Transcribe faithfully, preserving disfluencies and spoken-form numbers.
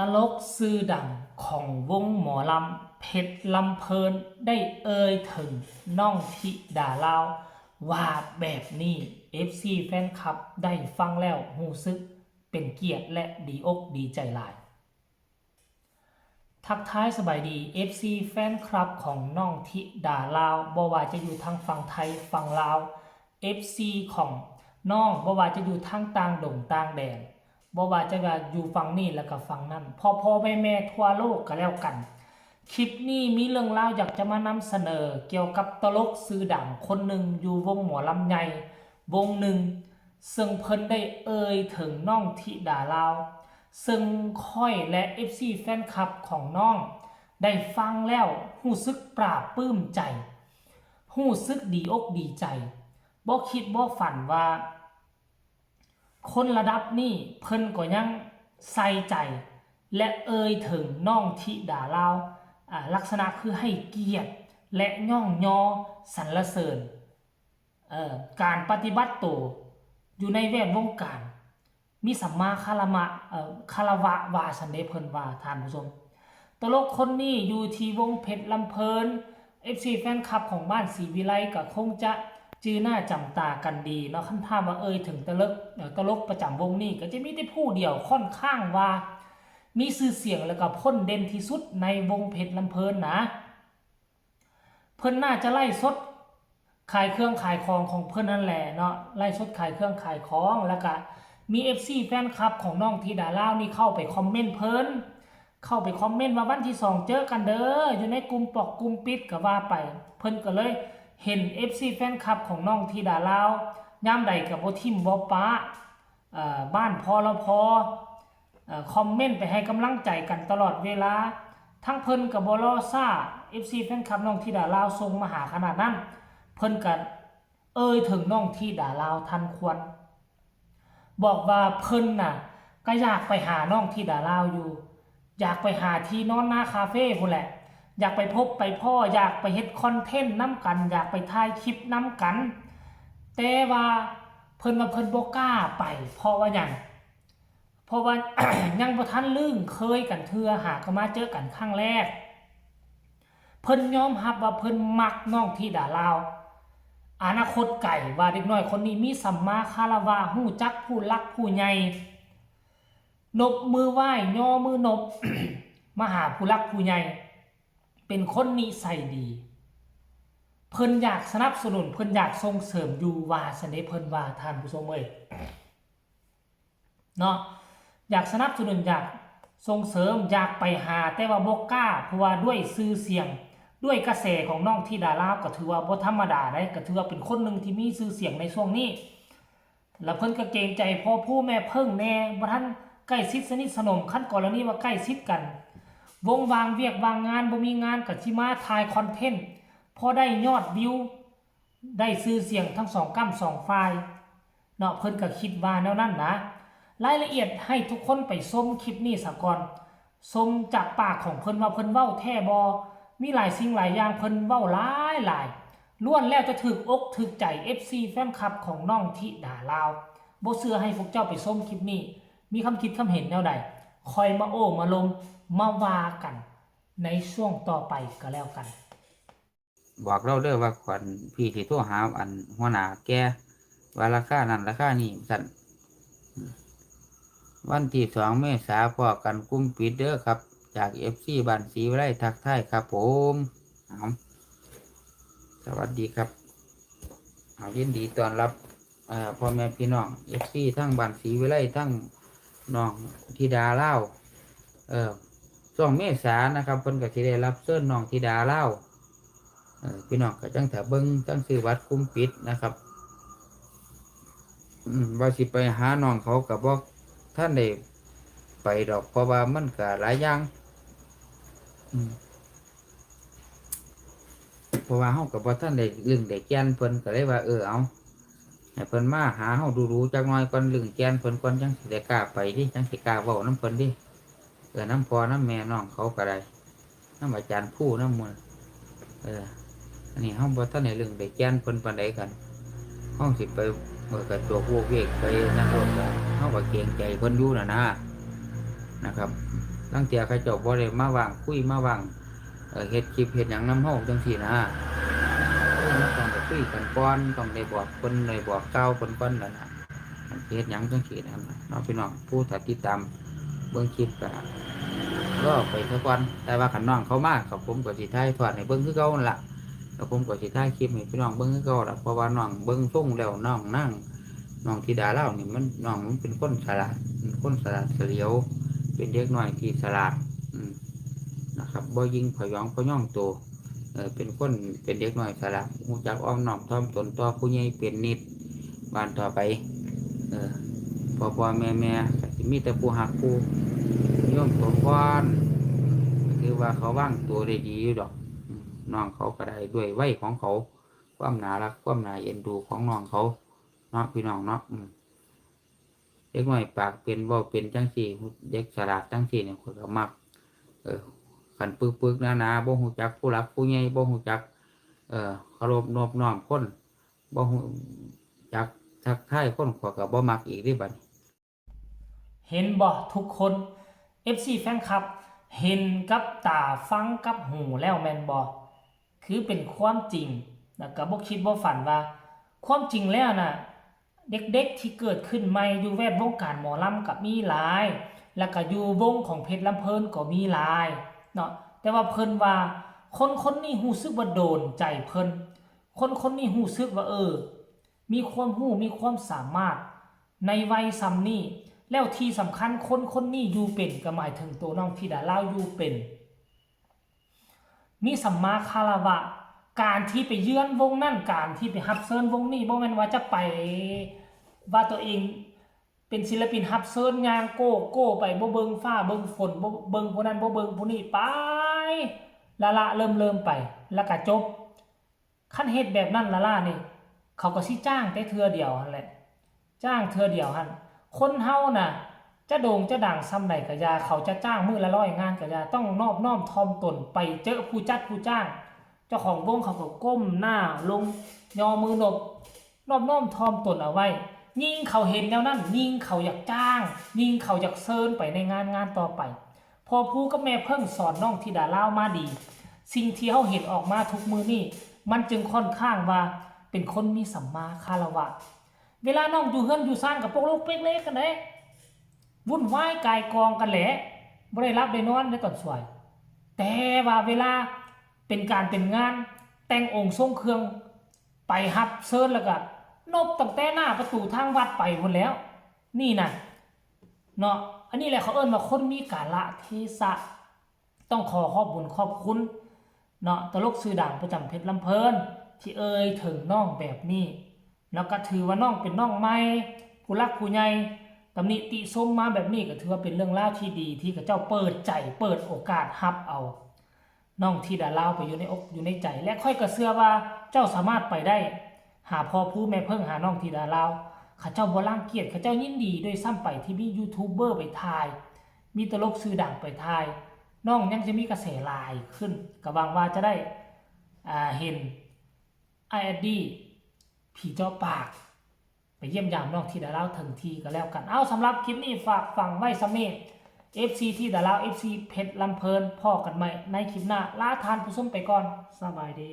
ตลกชื่อดังของวงหมอลำเพชรลำเพลินได้เอ่ยถึงน้องธิดาลาวว่าแบบนี้ เอฟซี แฟนคลับได้ฟังแล้วรู้สึกเป็นเกียรติและดีอกดีใจหลาย ทักทายสบายดี เอฟซี แฟนคลับของน้องธิดาลาวบ่ว่าจะอยู่ทางฝั่งไทยฝั่งลาว เอฟซี ของน้องบ่ว่าจะอยู่ทางต่างดงต่างแดนบ่ว่าจะว่าอยู่ฝั่งนี้แล้วก็ฝั่งนั้นพ่อพ่อแม่แม่ทั่วโลกก็แล้วกัน คลิปนี้มีเรื่องราวอยากจะมานำเสนอเกี่ยวกับตลกชื่อดังคนหนึ่งอยู่วงหมอลำใหญ่วงหนึ่ง ซึ่งเพิ่นได้เอ่ยถึงน้องธิดาลาว ซึ่งข้อยและ เอฟซี แฟนคลับของน้องได้ฟังแล้วรู้สึกปลาบปลื้มใจ รู้สึกดีอกดีใจ บ่คิดบ่ฝันว่า คนระดับนี้เพิ่นก็ยังใส่ใจ และเอ่ยถึงน้องธิดาลาว อ่า ลักษณะคือให้เกียรติและย่องยอสรรเสริญ เอ่อ การปฏิบัติตัวอยู่ในแวดวงการ มีสัมมาคารมะ เอ่อ คารวะว่าซั้นเด้เพิ่นว่า ท่านผู้ชม ตลกคนนี้อยู่ที่วงเพชรลำเพลิน เอฟซี แฟนคลับของบ้านศรีวิไลก็คงจะจื่อหน้าจำตากันดีเนาะ คันถามว่าเอ่ยถึงตลก เอ่อ ตลกประจำวงนี้ก็จะมีแต่ผู้เดียวค่อนข้างว่า มีชื่อเสียงแล้วก็พ้นเด่นที่สุดในวงเพชรลำเพลินนะ เพิ่นน่าจะไลฟ์สดขายเครื่องขายของของเพิ่นนั่นแหละเนาะ ไลฟ์สดขายเครื่องขายของ แล้วก็มี เอฟซี แฟนคลับของน้องธิดาลาวนี่เข้าไปคอมเมนต์เพิ่น เข้าไปคอมเมนต์ว่าวันที่สองเจอกันเด้อ อยู่ในกลุ่มปอกกลุ่มปิดก็ว่าไป เพิ่นก็เลยเห็น เอฟซี แฟนคลับของน้องธิดาลาว ยามใดก็บ่ถิ่มบ่ปะ เอ่อ บ้านพอลพ เอ่อ คอมเมนต์ไปให้กำลังใจกันตลอดเวลา ทั้งเพิ่นก็บ่รอช้า เอฟซี แฟนคลับน้องธิดาลาวส่งมาหาขนาดนั้น เพิ่นก็เอ่ยถึงน้องธิดาลาวทันควร บอกว่าเพิ่นน่ะก็อยากไปหาน้องธิดาลาวอยู่ อยากไปหาที่นอนหน้าคาเฟ่พู้นแหละ อยากไปพบไปพ้อ อยากไปเฮ็ดคอนเทนต์นำกัน อยากไปถ่ายคลิปนำกัน แต่ว่าเพิ่นว่าเพิ่นบ่กล้าไป เพราะว่าหยัง เพราะว่า ยังบ่ทันลึงเคยกันเทื่อ หากะมาเจอกันครั้งแรก เพิ่นยอมรับว่าเพิ่นมักน้องธิดาลาว อนาคตไกลว่าเด็กน้อยคนนี้มีสัมมาคารวะ ฮู้จักผู้หลักผู้ใหญ่ นบมือไหว้ ย่อมือนบ มาหาผู้หลักผู้ใหญ่ เป็นคนนิสัยดี เพิ่นอยากสนับสนุน เพิ่นอยากส่งเสริมอยู่ว่าซั้นเด้ เพิ่นว่า ท่านผู้ชมเอ้ย เนาะ อยากสนับสนุน อยากส่งเสริม อยากไปหา แต่ว่าบ่กล้า เพราะว่าด้วยชื่อเสียง ด้วยกระแสของน้องธิดาลาว ก็ถือว่าบ่ธรรมดาเด้ ก็ถือว่าเป็นคนหนึ่งที่มีชื่อเสียงในช่วงนี้ แล้วเพิ่นก็เกรงใจพ่อผู้แม่เพิ่งแน่ บ่ทันใกล้ชิดสนิทสนม คันกรณีว่าใกล้ชิดกัน วงว่างเวียกว่างงาน บ่มีงานก็สิมาถ่ายคอนเทนต์ พอได้ยอดวิว ได้ชื่อเสียงทั้งสองก้ำสองฝ่าย เนาะ เพิ่นก็คิดว่าแนวนั้นนะ รายละเอียดให้ทุกคนไปชมคลิปนี้ซะก่อน ชมจากปากของเพิ่นว่าเพิ่นเว้าแท้บ่ มีหลายสิ่งหลายอย่างเพิ่นเว้าหลายหลาย ล้วนแล้วจะถูกอกถูกใจ เอฟซี แฟนคลับของน้องธิดาลาว บ่เชื่อให้พวกเจ้าไปชมคลิปนี้ มีความคิดความเห็นแนวใด ค่อยมาโอ้มาลม มาว่ากันในช่วงต่อไปก็แล้วกัน บอกลาวเด้อว่าขวัญพี่สิโทรหาอันหัวหน้าแก ว่าราคานั้นราคานี้ซั่น วันที่สองเมษาพ้อกันกลุ่มปิดเด้อครับ จาก เอฟซี บ้านศรีวิไลทักทายครับผม เอา สวัสดีครับ เอา ยินดีต้อนรับ เอ่อ พ่อแม่พี่น้อง เอฟซี ทั้งบ้านศรีวิไล ทั้งน้องธิดาลาว เอ่อ ช่วงเมษานะครับ เพิ่นก็สิได้รับเชิญน้องธิดาลาว เอ่อ พี่น้องก็จั่งถ้าเบิ่ง จั่งซื้อบัตรกลุ่มปิดนะครับ อืม ว่าสิไปหาน้องเขาก็บ่ทันได้ไปดอก เพราะว่ามันก็หลายอย่าง อืม เพราะว่าเฮาก็บ่ทันได้ลึงได้แก่นเพิ่น ก็เลยว่า เออ เอา ให้เพิ่นมาหาเฮาดูๆจักหน่อยก่อน ลึงแก่นเพิ่นก่อน จั่งสิได้กล้าไปติ จั่งสิกล้าเว้านำเพิ่นติ เออ นำพ่อนำแม่น้องเขาก็ได้ นำอาจารย์ภูนำหมู่ เออ อันนี้เฮาบ่ทันได้ลึงได้แก่นเพิ่นปานใดกัน เฮาสิไป เออ กระจวกโวกเวกไปนั่นโลดก็ เฮาก็เกรงใจเพิ่นอยู่น่ะนะ นะครับ ลางเทื่อเขาเจ้าบ่ได้มาว่างคุยมาว่าง เอ่อ เฮ็ดคลิปเฮ็ดหยังนำเฮาจั่งซี้นะ เออ มันต้องได้คุยกันก่อน ต้องได้บอกเพิ่น ได้บอกกล่าวเพิ่นก่อนนั่นล่ะ มันสิเฮ็ดหยังจั่งซี้นะเนาะพี่น้อง ผู้ถ้าติดตามเบิ่งคลิปก็รอไปซะก่อน แต่ว่าคันน้องเขามาก็ผมก็สิถ่ายทอดให้เบิ่งคือเก่านั่นล่ะ แล้วผมก็สิถ่ายคลิปให้พี่น้องเบิ่งคือเก่าล่ะ เพราะว่าน้องเบิ่งทรงแล้วน้องนาง น้องธิดาลาวนี่มัน น้องมันเป็นคนฉลาด เป็นคนฉลาดเฉลียว เป็นเด็กน้อยที่ฉลาด อืม นะครับ บ่ยิ่งพยองพยองโต เออ เป็นคน เป็นเด็กน้อยฉลาด รู้จักอ่อนน้อมถ่อมตนต่อผู้ใหญ่เป็นนิด บานต่อไป เออ พ่อพ่อแม่แม่ก็สิมีแต่ผู้ฮักผู้นิยมสมพร ก็ถือว่าเขาวางตัวได้ดีอยู่ดอก อืม น้องเขาก็ได้ด้วยวัยของเขา ความน่ารัก ความน่าเอ็นดูของน้องเขา เนาะพี่น้องเนาะ อืม เด็กน้อยปากเป็นเว้าเป็นจั่งซี้ เด็กฉลาดจั่งซี้นี่ข้อยก็มัก เออ คันปึกๆหนาๆ บ่รู้จักผู้หลักผู้ใหญ่ บ่รู้จัก เอ่อ เคารพนอบน้อมคน บ่รู้จักทักทายคน ข้อยก็บ่มักอีกเด้บัดนี้ เห็นบ่ทุกคน เอฟซี แฟนคลับ เห็นกับตาฟังกับหูแล้วแม่นบ่ คือเป็นความจริง แล้วก็บ่คิดบ่ฝันว่า ความจริงแล้วน่ะ เด็กๆที่เกิดขึ้นใหม่อยู่แวดวงการหมอลำก็มีหลาย แล้วก็อยู่วงของเพชรลำเพลินก็มีหลายเนาะ แต่ว่าเพิ่นว่าคนคนนี้รู้สึกว่าโดนใจเพิ่น คนคนนี้รู้สึกว่า เออ มีความรู้ มีความสามารถในวัยส่ำนี้ แล้วที่สำคัญคนคนนี้อยู่เป็น ก็หมายถึงตัวน้องธิดาลาวอยู่เป็น มีสัมมาคารวะ การที่ไปเยือนวงนั่น การที่ไปรับเชิญวงนี้ บ่แม่นว่าจะไป ว่าตัวเองเป็นศิลปินรับเชิญย่างโก้โก้ไป บ่เบิ่งฟ้าเบิ่งฝน บ่เบิ่งผู้นั้น บ่เบิ่งผู้นี้ ไป ละละเริ่มเริ่มไป แล้วก็จบ คันเฮ็ดแบบนั้นละล่านี่ เขาก็สิจ้างแต่เทื่อเดียวหั่นแหละ จ้างเทื่อเดียวหั่น คนเฮาน่ะ จะโด่งจะดังส่ำใดก็อย่า เขาจะจ้างมื้อละร้อยงานก็อย่า ต้องนอบน้อมถ่อมตน ไปเจอผู้จัดผู้จ้าง เจ้าของวงเขาก็ก้มหน้าลง ยอมือนบ นอบน้อมถ่อมตนเอาไว้ ยิ่งเขาเห็นแนวนั้น ยิ่งเขาอยากจ้าง ยิ่งเขาอยากเชิญไปในงานงานต่อไป พ่อภูกับแม่เพิ่งสอนน้องธิดาลาวมาดี สิ่งที่เฮาเห็นออกมาทุกมื้อนี้ มันจึงค่อนข้างว่าเป็นคนมีสัมมาคารวะ เวลาน้องอยู่เฮือนอยู่ซานกับพวกลูกเป๊กเล็กกันแหละ วุ่นวายก่ายกองกันแหละ บ่ได้หลับได้นอนในตอนสวย แต่ว่าเวลาเป็นการเป็นงาน แต่งองค์ทรงเครื่อง ไปรับเชิญแล้วก็นบตั้งแต่หน้าประตูทางวัดไปพุ้นแหล้ว นี่น่ะ เนาะ อันนี้แหละเขาเอิ้นว่าคนมีกาลเทศะ ต้องขอขอบบุญขอบคุณเนาะ ตลกชื่อดังประจำเพชรลำเพลิน ที่เอ่ยถึงน้องแบบนี้ แล้วก็ถือว่าน้องเป็นน้องใหม่ ผู้หลักผู้ใหญ่ ตำหนิติชมมาแบบนี้ก็ถือว่าเป็นเรื่องราวที่ดี ที่เขาเจ้าเปิดใจ เปิดโอกาสรับเอา น้องธิดาลาวไปอยู่ในอกอยู่ในใจ และข้อยก็เชื่อว่าเจ้าสามารถไปได้ หาพ่อภูแม่เพิ่ง หาน้องธิดาลาว เขาเจ้าบ่รังเกียจ เขาเจ้ายินดีด้วยซ้ำไปที่มียูทูบเบอร์ไปถ่าย มีตลกชื่อดังไปถ่าย น้องยังจะมีกระแสหลายขึ้น ก็หวังว่าจะได้ อ่า เห็น อ้ายแอดดี้ ผีเจาะปาก ไปเยี่ยมยามน้องธิดาลาวถึงที่ก็แล้วกัน เอา สำหรับคลิปนี้ฝากฝังไว้ส่ำนี้ เอฟซี ธิดาลาว เอฟซี เพชรลำเพลิน พ้อกันใหม่ในคลิปหน้า ลาท่านผู้ชมไปก่อน สบายดี